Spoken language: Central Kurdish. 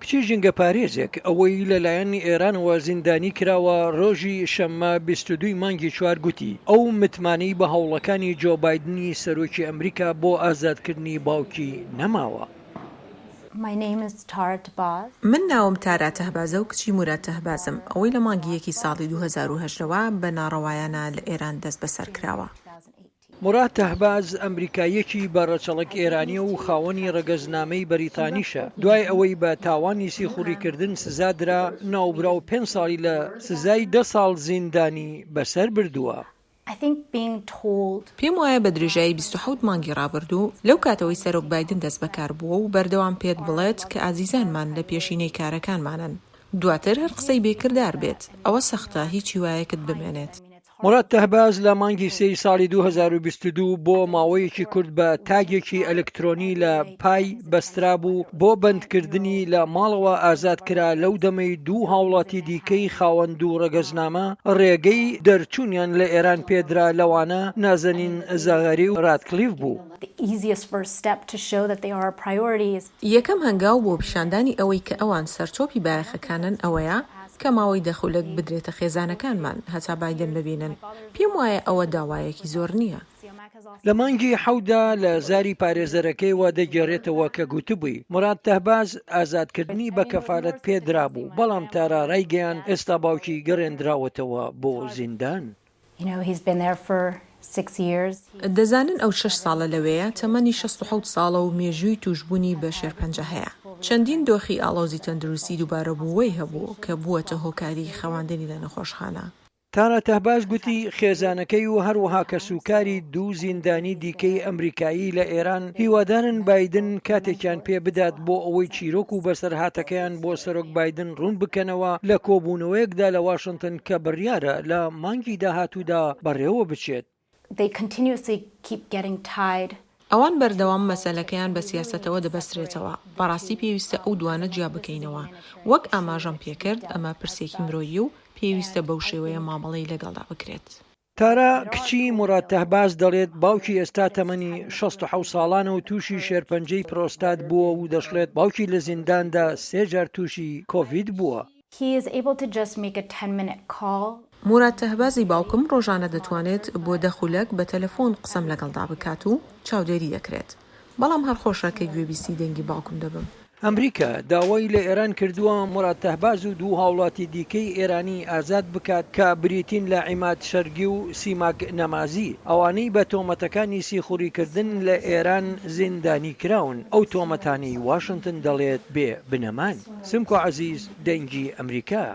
کچی ژینگەپارێزێک، ئەوەی لەلایەن ئێرانەوە زیندانی کراوە، رۆژی شەممە 22 ی مانگی چوار گوتی، ئەو متمانەی بە هەوڵەکانی جۆ بایدنی سەرۆکی ئەمریکا بۆ ئازادکردنی باوکی نەماوە. من ناوم تارا تەهبازە و کچی موراد تەهبازم، ئەوەی لە مانگی یەکی ساڵی 2018 ەوە بە ناڕەوایانە لە ئێران دەستبەسەر کراوە. موراد تەهباز، ئەمریکاییەکی بە ڕەچەڵەک ئێرانییە و خاوەنی ڕەگەزنامەی بەریتانیشە، دوای ئەوەی بە تاوانی سیخوڕیکردن سزا درا، ناوبراو پێنج ساڵی لە سزای دە ساڵ زیندانی بەسەر بردووە. پێم وایە بە درێژایی 27 مانگی ڕابردوو، لەو کاتەوەی سەرۆک بایدن دەستبەکار بووە و بەردەوام پێت بڵێت کە ئازیزانمان لە پێشینەی کارەکانمانن، دواتر هەر قسەی بێ کردار بێت، ئەوە سەختە هیچ هیوایەکت بمێنێت. موراد تەهباز لە مانگی سێی ساڵی 2022 بۆ ماوەیەکی کورت بە تاگێکی ئەلکترۆنی لە پای بەسترابوو بۆ بەندکردنی لە ماڵەوە ئازاد کرا لەو دەمەی دوو هاوڵاتی دیکەی خاوەن دوو ڕەگەزنامە ڕێگەی دەرچوونیان لە ئێران پێدرا لەوانە نازەنین زەغەری و رادکلیف بوو. یەکەم هەنگاو بۆ پیشاندانی ئەوەی کە ئەوان سەرچۆپی بایەخەکانن ئەوەیە کە ماوەی دە خولەک بدرێتە خێزانەکانمان هەتا بایدن ببینن، پێم وایە ئەوە داوایەکی زۆر نییە. لە مانگی حەوتدا لە زاری پارێزەرەکەیەوە دەگێڕێتەوە کە گوتبووی، موراد تەهباز ئازادکردنی بە کەفالەت پێدرابوو، بەڵام تارا رایگەیاند ئێستا باوکی گەڕێندراوەتەوە بۆ زیندان. دەزانن ئەو شەش ساڵە لەوێیە، تەمەنی 67 ساڵە و مێژووی تووشبوونی بە شێرپەنجە هەیە. چەندین دۆخی ئاڵۆزی تەندروستی دووبارەبووەی هەبوو کە بووەتە هۆکاری خەواندنی لە نەخۆشخانە. تارا تەهباز گوتی، خێزانەکەی و هەروەها کەسوکاری دوو زیندانی دیکەی ئەمریکایی لە ئێران هیوادارن بایدن کاتێکیان پێ بدات بۆ ئەوەی چیرۆک و بەسەرهاتەکەیان بۆ سەرۆک بایدن ڕوون بکەنەوە لە کۆبوونەوەیەکدا لە واشنتن کە بڕیارە لە مانگی داهاتوودا بەڕێوە بچێت. ئەوان بەردەوام مەسەلەکەیان بە سیاسەتەوە دەبەسترێتەوە، بەڕاستی پێویستە ئەو دوانە جیا بکەینەوە، وەک ئاماژەم پێکرد ئەمە پرسێکی مرۆییە و پێویستە بەو شێوەیە مامەڵەی لەگەڵدا بکرێت. تارا، کچی موراد تەهباز دەڵێت، باوکی ئێستا تەمەنی 67 ساڵانە و تووشی شێرپەنجەی پرۆستات بووە و دەشڵێت، باوکی لە زینداندا سێ جار تووشی کۆڤید بووە. موراد تەهبازی باوکم ڕۆژانە دەتوانێت بۆ دە خولەک بە تەلەفۆن قسەم لەگەڵدا بکات و چاودێری دەکرێت، بەڵام هەر خۆشە کە گوێبیستی دەنگی باوکم دەبم. ئەمریکا داوای لە ئێران کردووە موراد تەهباز و دوو هاوڵاتی دیکەی ئێرانی ئازاد بکات کە بریتین لە عیماد شەرگی و سیماک نەمازی، ئەوانەی بە تۆمەتەکانی سیخوڕیکردن لە ئێران زیندانی کراون، ئەو تۆمەتانەی واشنتن دەڵێت بێ بنەمان. سمکۆ عەزیز، دەنگی ئەمریکا.